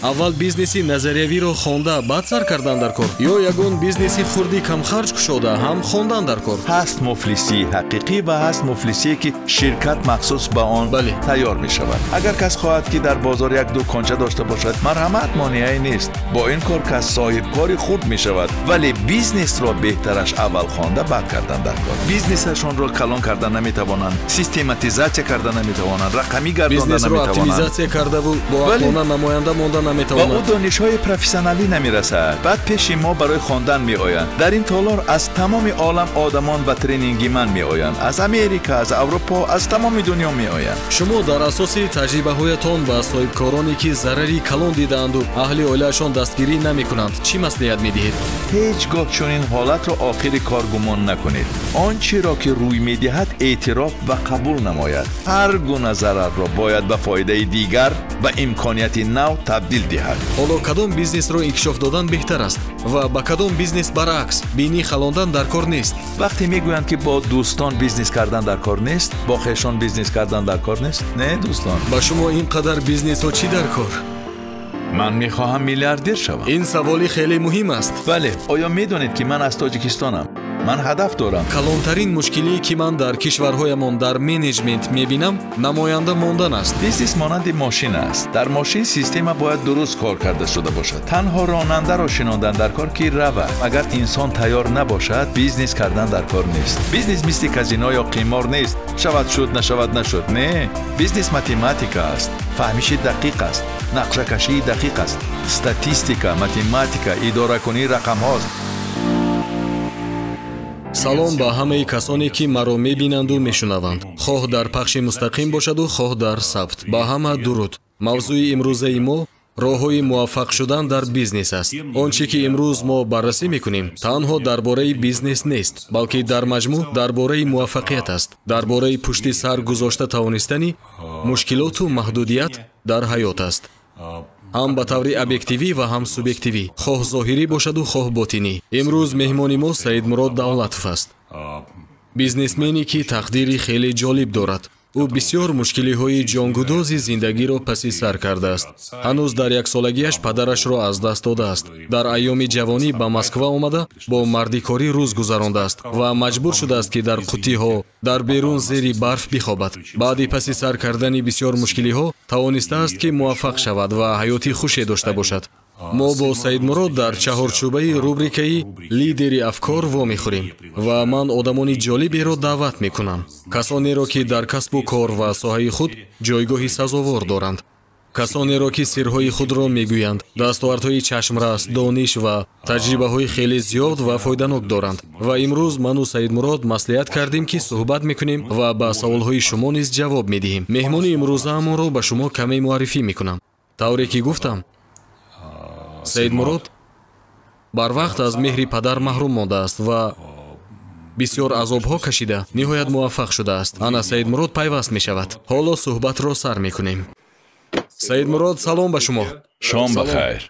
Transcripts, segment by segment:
Аввал бизнеси назариявиро хонда, баъд сар кардан дар кор, ё ягон бизнеси хурди камхарҷ кушода, ҳам хондан дар кор? Ҳаст муфлисии ҳақиқӣ ва ҳаст муфлисие, ки ширкат махсус ба он тайёр мешавад. Агар кас хоҳад, ки дар бозор як дуконча дошта бошад, марҳамат, монеае нест. Бо ин кор кас соҳибкори хурд мешавад, вале бизнесро беҳтараш аввал хонда, баъд кардан дар кор. Бизнесашонро калон карда наметавонанд, систематизатсия карда наметавонанд, рақамӣ гардонда Бизнесро наметавонанд. оптимизатсия кардаву бо ақлона намоянда монда Ба ӯ наметавонанд. донишҳои профессионалӣ намерасад. Баъд пеши мо барои хондан меоянд. Дар ин толор аз тамоми олам одамон ба тренинги ман меоянд, аз Америка, аз Аврупо, аз тамоми дунё меоянд. Шумо дар асоси таҷрибаҳоятон ба соҳибкороне, ки зарари калон дидаанду аҳли оилаашон дастгирӣ намекунанд, чӣ маслиҳат медиҳед? Ҳеҷ гоҳ чунин ҳолатро охири кор гумон накунед. Он чиро, ки рӯй медиҳад, эътироф ва қабул намояд. Ҳар гуна зарарро бояд ба фоидаи дигар ва имконияти нав табдил диҳад. Ҳоло кадом бизнесро инкишоф додан беҳтар аст ва ба кадом бизнес, баръакс, бинӣ халондан дар кор нест? Вақте мегӯянд, ки бо дӯстон бизнес кардан дар кор нест, бо хешон бизнес кардан дар кор нест, не, дӯстон. Ба шумо ин қадар бизнесҳо чӣ дар кор? Ман мехоҳам миллиардер шавам. Ин саволи хеле муҳим аст. Бале, оё медонед, ки ман аз Тоҷикистонам? Ман ҳадаф дорам. Калонтарин мушкилие, ки ман дар кишварҳоямон дар менеҷмент мебинам, намоянда мондан аст. Бизнес монанди мошин аст. Дар мошин система бояд дуруст кор карда шуда бошад. Танҳо ронандаро шинондан дар кор, ки равад. Агар инсон тайёр набошад, бизнес кардан дар кор нест. Бизнес мисли казино ё қимор нест: шавад шуд, нашавад нашуд. Не, бизнес математика аст, фаҳмиши дақиқ аст, нақшакашии дақиқ аст, статистика, математика, идоракунии рақамҳост. Салом ба ҳамаи касоне, ки маро мебинанду мешунаванд, хоҳ дар пахши мустақим бошаду хоҳ дар сабт. Ба ҳама дуруд. Мавзӯи имрӯзаи мо роҳҳои муваффақ шудан дар бизнес аст. Он чӣ ки имрӯз мо баррасӣ мекунем, танҳо дар бораи бизнес нест, балки дар маҷмӯъ дар бораи муваффақият аст, дар бораи пушти сар гузошта тавонистани мушкилоту маҳдудият дар ҳаёт аст, ҳам ба таври объективӣ ва ҳам субъективӣ, хоҳ зоҳирӣ бошаду хоҳ ботинӣ. Имрӯз меҳмони мо Саидмурод Давлатов аст, бизнесмене, ки тақдири хеле ҷолиб дорад. Ӯ бисёр мушкилиҳои ҷонгудози зиндагиро паси сар кардааст. Ҳанӯз дар яксолагиаш падарашро аз даст додааст. Дар айёми ҷавонӣ ба Москва омада, бо мардикорӣ рӯз гузарондааст ва маҷбур шудааст, ки дар қуттиҳо дар берун зери барф бихобад. Баъди паси сар кардани бисёр мушкилиҳо тавонистааст, ки муваффақ шавад ва ҳаёти хуше дошта бошад. Мо бо Саидмурод дар чаҳорчӯбаи рубрикаи «Лидери афкор» вомехӯрем ва ман одамони ҷолиберо даъват мекунам, касонеро, ки дар касбу кор ва соҳаи худ ҷойгоҳи сазовор доранд, касонеро, ки сирҳои худро мегӯянд, дастовардҳои чашмрас, дониш ва таҷрибаҳои хеле зиёд ва фоиданок доранд. Ва имрӯз ману Саидмурод маслиҳат кардем, ки суҳбат мекунем ва ба саволҳои шумо низ ҷавоб медиҳем. Меҳмони имрӯзаамонро ба шумо каме муаррифӣ мекунам. Тавре ки гуфтам, Саидмурод барвақт аз меҳри падар маҳрум мондааст ва бисёр азобҳо кашида, ниҳоят муваффақ шудааст. Ана Саидмурод пайваст мешавад. Ҳоло суҳбатро сар мекунем. Саидмурод, салом ба шумо. Шом ба хайр.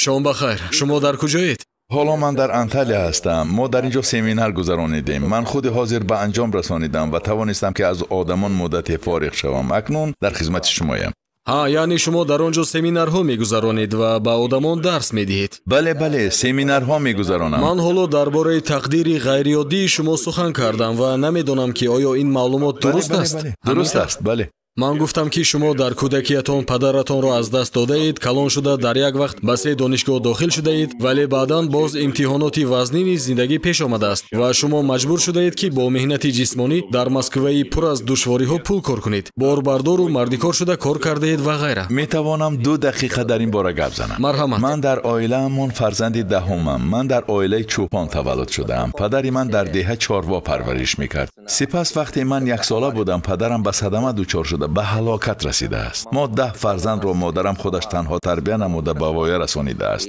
Шом ба хайр. Шумо дар куҷоед? Ҳоло ман дар Анталия ҳастам. Мо дар ин ҷо семинар гузаронидем. Ман худи ҳозир ба анҷом расонидам ва тавонистам, ки аз одамон муддате фориғ шавам. Акнун дар хизмати шумоям. Ҳа, яъне шумо дар он ҷо семинарҳо мегузаронед ва ба одамон дарс медиҳед? Бале, семинарҳо мегузаронам. Ман ҳоло дар бораи тақдири ғайриоддии шумо сухан кардам ва намедонам, ки оё ин маълумот дуруст аст. Дуруст аст, бале. Ман гуфтам, ки шумо дар кӯдакиятон падаратонро аз даст додаед, калон шуда, дар як вақт ба се донишгоҳ дохил шудаед, вале баъдан боз имтиҳоноти вазнини зиндагӣ пеш омадааст ва шумо маҷбур шудаед, ки бо меҳнати ҷисмонӣ дар Москваи пур аз душвориҳо пул кор кунед, борбардору мардикор шуда кор кардаед ва ғайра. Метавонам 2 дақиқа дар ин бора гап занам? Марҳамат. Ман дар оилаамон фарзанди даҳумам. Ман дар оилаи чӯпон таваллуд шудаам. Падари ман дар деҳа чорво парвариш мекард. Сипас вақте ман яксола будам, падарам ба садама дучор шуда, ба ҳалокат расидааст. Мо 10 фарзандро модарам худаш танҳо тарбия намуда, ба воя расонидааст.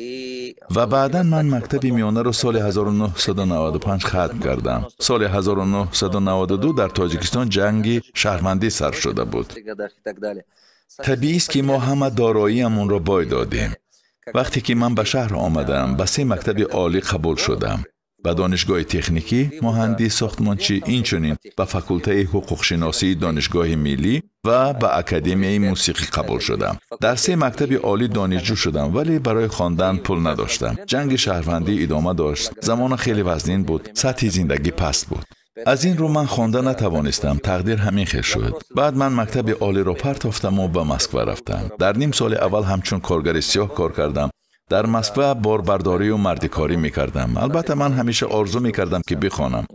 Ва баъдан ман мактаби миёнаро соли 1995 хатм кардам. Соли 1992 дар Тоҷикистон ҷанги шаҳрвандӣ сар шуда буд. Табиист, ки мо ҳама дороиамонро бой додем. Вақте ки ман ба шаҳр омадам, ба се мактаби олӣ қабул шудам. Ба донишгоҳи техникӣ, муҳандис сохтмончӣ, инчунин ба факултаи ҳуқуқшиносии Донишгоҳи миллӣ ва ба Академияи мусиқӣ қабул шудам. Дар 3 мактаби олӣ донишҷӯ шудам, вале барои хондан пул надоштам. Ҷанги шаҳрвандӣ идома дошт. Замона хеле вазнин буд, сатҳи зиндагӣ паст буд. Аз ин рӯ ман хонда натавонистам. Тақдир ҳамин хел шуд. Баъд ман мактаби олиро партофтаму ба Москва рафтам. Дар ним соли аввал ҳамчун коргари сиёҳ кор кардам. Дар Москва борбардорию мардикорӣ мекардам. Албатта ман ҳамеша орзу мекардам, ки бихонам.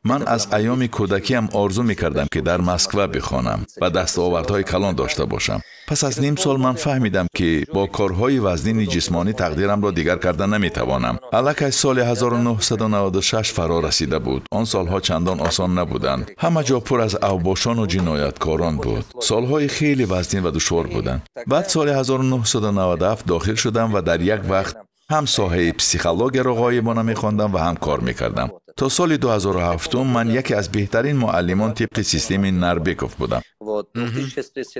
Ман аз айёми кӯдакиам орзу мекардам, ки дар Москва бихонам ва дастовардҳои калон дошта бошам. Пас аз ним сол ман фаҳмидам, ки бо корҳои вазнини ҷисмонӣ тақдирамро дигар карда наметавонам. Аллакай соли 1996 фаро расида буд. Он солҳо чандон осон набуданд. Ҳама ҷо пур аз авбошону ҷинояткорон буд. Солҳои хеле вазнин ва душвор буданд. Баъд соли 1997 дохил шудам ва дар як вақт ҳам соҳаи психологияро ғоибона мехондам ва ҳам кор мекардам. То соли 2007 ман яке аз беҳтарин муаллимон тибқи системаи Нарбеков будам.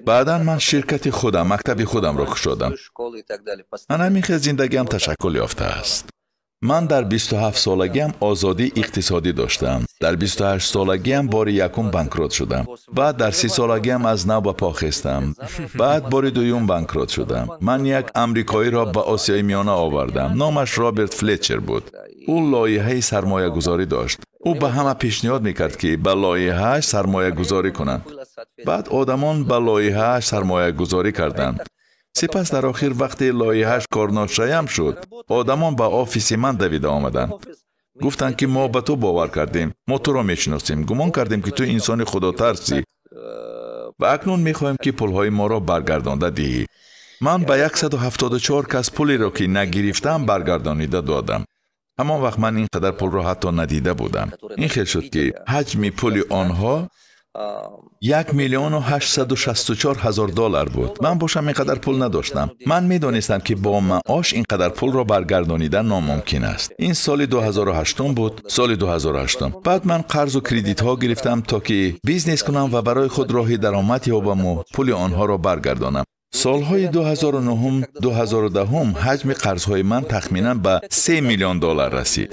Баъдан ман ширкати худам, мактаби худамро кушодам. Ана ҳамин хел зиндагиам ташаккул ёфтааст. Ман дар 27 солагиам озодии иқтисодӣ доштам. Дар 28 солагиам бори якум банкрот шудам. Баъд дар 30 солагиам аз нав ба по хестам. Баъд бори дуюм банкрот шудам. Ман як амрикоиро ба Осиёи Миёна овардам. Номаш Роберт Флетчер буд. Ӯ лоиҳаи сармоягузорӣ дошт. Ӯ ба ҳама пешниҳод мекард, ки ба лоиҳааш сармоягузорӣ кунанд. Баъд одамон ба лоиҳааш сармоягузорӣ карданд. Сипас дар охир вақте лоиҳааш корношоям шуд, одамон ба офиси ман давида омаданд. Гуфтанд, ки мо ба ту бовар кардем, мо туро мешиносем, гумон кардем, ки ту инсони худотарсӣ ва акнун мехоҳем, ки пулҳои моро баргардонда диҳӣ. Ман ба 174 кас пулеро, ки нагирифтам, баргардонида додам. Ҳамон вақт ман ин қадар пулро ҳатто надида будам. Ин хел шуд, ки ҳаҷми пули онҳо 1 864 000 доллар буд. Ман бошам ин қадар пул надоштам. Ман медонистам, ки бо маош ин қадар пулро баргардонидан номумкин аст. Ин соли 2008 буд, соли 2008. Баъд ман қарзу кредитҳо гирифтам, то ки бизнес кунам ва барои худ роҳи даромад ёбаму пули онҳоро баргардонам. Солҳои 2009 2010 ҳаҷми қарзҳои ман тахминан ба 3 миллион доллар расид.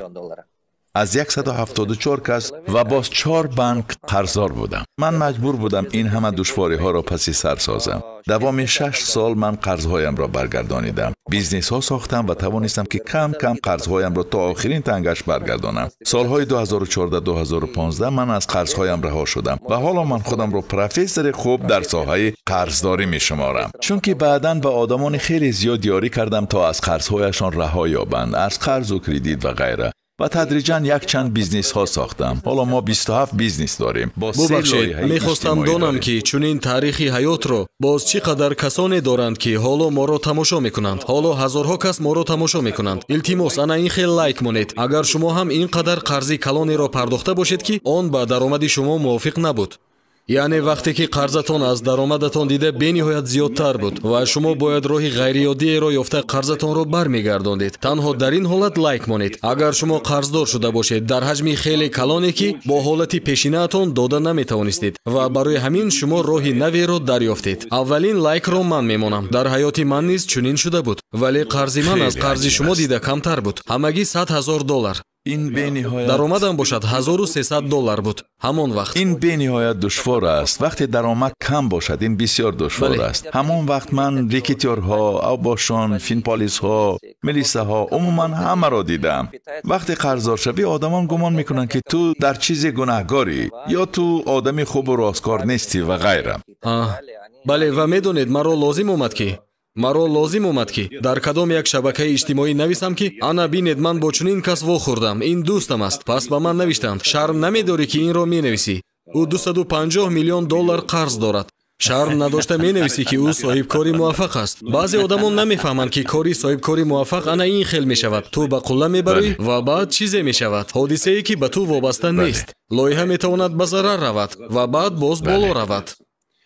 Аз 174 кас ва боз 4 банк қарздор будам. Ман маҷбур будам ин ҳама душвориҳоро паси сар созам. Давоми 6 сол ман қарзҳоямро баргардонидам. Бизнесҳо сохтам ва тавонистам, ки кам-кам қарзҳоямро то охирин тангаш баргардонам. Солҳои 2014-2015 ман аз қарзҳоям раҳо шудам ва ҳоло ман худамро профессори хуб дар соҳаи қарздорӣ мешуморам. Чунки баъдан ба одамони хеле зиёд ёрӣ кардам, то аз қарзҳояшон раҳо ёбанд, аз қарзу кредит ва ғайра. Ва тадриҷан якчанд бизнесҳо сохтам. Ҳоло мо 27 бизнес дорем. Бубахшед, мехостам донам, ки чунин таърихи ҳаётро боз чӣ қадар касоне доранд, ки ҳоло моро тамошо мекунанд. Ҳоло ҳазорҳо кас моро тамошо мекунанд. Илтимос, ана ин хел лайк монед, агар шумо ҳам ин қадар қарзи калонеро пардохта бошед, ки он ба даромади шумо мувофиқ набуд. Яъне вақте ки қарзатон аз даромадатон дида бениҳоят зиёдтар буд ва шумо бояд роҳи ғайриоддиеро ёфта қарзатонро бармегардондед. Танҳо дар ин ҳолат лайк монед. Агар шумо қарздор шуда бошед дар ҳаҷми хеле калоне, ки бо ҳолати пешинаатон дода наметавонистед ва барои ҳамин шумо роҳи наверо дарёфтед. Аввалин лайкро ман мемонам. Дар ҳаёти ман низ чунин шуда буд, вале қарзи ман аз қарзи шумо дида камтар буд. Ҳамагӣ 100 000 доллар. Ин бениҳоят даромадам бошад 1300 доллар буд ҳамон вақт. Ин бениҳоят душвор аст. Вақте даромад кам бошад, ин бисёр душвор аст. Ҳамон вақт ман рекетёрҳо, авбошон, финполисҳо, милисаҳо, умуман ҳамаро дидам. Вақте қарздор шавӣ, одамон гумон мекунанд, ки ту дар чизе гунаҳгорӣ ё ту одами хубу росткор нестӣ ва ғайра. Бале, ва медонед, маро лозим омад, ки дар кадом як шабакаи иҷтимоӣ нависам, ки ана бинед, ман бо чунин кас вохӯрдам, ин дӯстам аст. Пас ба ман навиштанд: шарм намедорӣ, ки инро менависӣ? Ӯ 250 миллион доллар қарз дорад. Шарм надошта менависӣ, ки ӯ соҳибкори муваффақ аст. Баъзе одамон намефаҳманд, ки кори соҳибкори муваффақ ана ин хел мешавад. Ту ба қулла мебарӣ ва баъд чизе мешавад, ҳодисае, ки ба ту вобаста нест. Лоиҳа метавонад ба зарар равад ва баъд боз боло равад.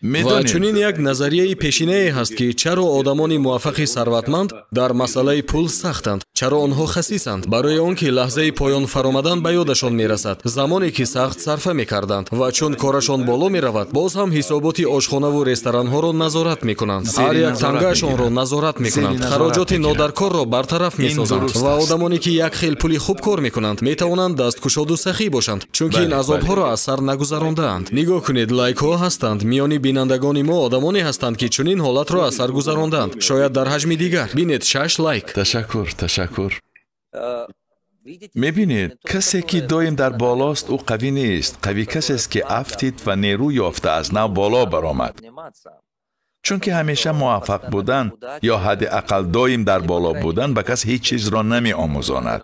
Ва чунин як назарияи пешинае ҳаст, ки чаро одамони муваффақи сарватманд дар масъалаи пул сахтанд. Чаро онҳо хасисанд? Барои он ки лаҳзаи поён фаромадан ба ёдашон мерасад, замоне ки сахт сарфа мекарданд, ва чун корашон боло меравад, боз ҳам ҳисоботи ошхонаву ресторанҳоро назорат мекунанд, ҳар як тангаашонро назорат мекунанд, хароҷоти нодаркорро бартараф месозанд. Ва одамоне ки як хел пули хуб кор мекунанд, метавонанд дасткушоду сахӣ бошанд, чунки ин азобҳоро аз сар нагузарондаанд. Нигоҳ кунед, лайкҳо ҳастанд. Миёни бинандагони мо одамоне ҳастанд, ки чунин ҳолатро аз сар гузарондаанд, шояд дар ҳаҷми дигар. Бинед, 6 лайк. Ташаккур, ташаккур. Мебинед, касе ки доим дар болост, ӯ қавӣ нест. Қавӣ касест, ки афтид ва нерӯ ёфта аз нав боло баромад. Чунки ҳамеша муваффақ будан ё ҳадди ақал доим дар боло будан ба кас ҳеҷ чизро намеомӯзонад.